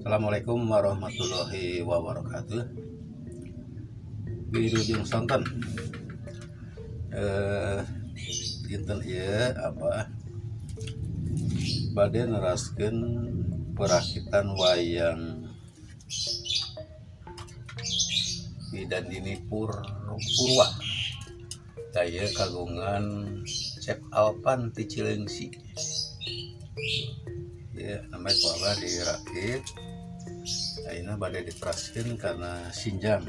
Assalamualaikum warahmatullahi wabarakatuh. Wilujeng sonten. Dinten ieu apa bade neraskeun perakitan wayang Widandini Purwa. Saya kagungan Cep Alpan ti Cileungsi. Ya, namanya ku abah dirakit. Ayeuna bade diteraskeun kana sinjang.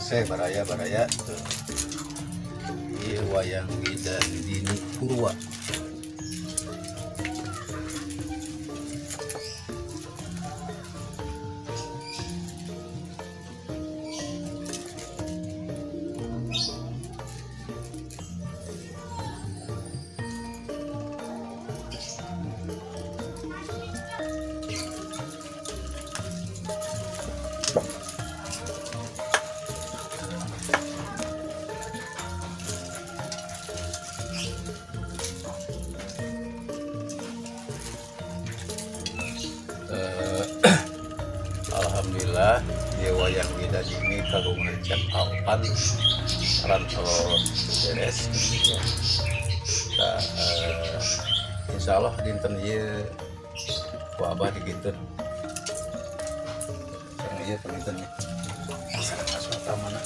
Hese baraya baraya tuh. Ieu wayang Widandini Purwa. Eh, Alhamdulillah ieu wayang Widandini kagungan cat paopan rantos beres gitu ya. Tah, insyaallah dinten ieu ku abah digintun. Sareng ieu panginten nya. Sareng Aswatamana.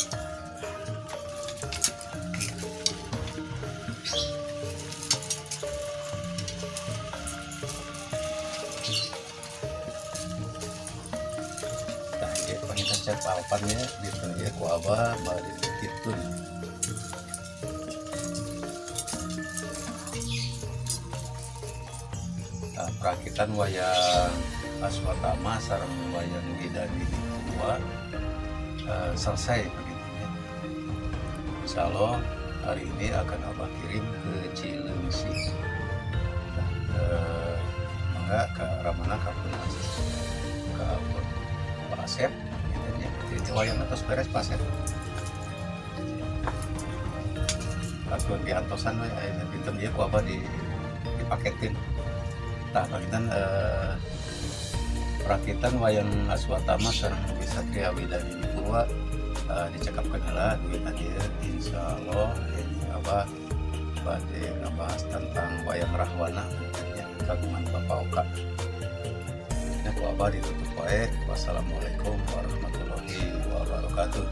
Tah ieu panginten cat paopan nya dinten ieu ku abah bade digintun. Tah, perakitan wayang Aswatama sareng wayang Widandini Purwa selesai begitu ya. Insya Allah hari ini akan abah kirim ke Cileungsi. Nah, mangga ke Ramana ka ke Pak Asep gitu ya. Jadi wayang atos beres Pak Asep. Katuan diantosan we aya dinten ieu ku abah di dipaketin. Tah panginten perakitan wayang Aswatama sareng Satria Widandini Purwa dicekapkeun heula duit tadi. Insyaallah ini abah bade ngabahas tentang wayang Rahwana nya kagungan Bapak Oka. Nya ku abah ditutup wae. Wassalamualaikum warahmatullahi wabarakatuh.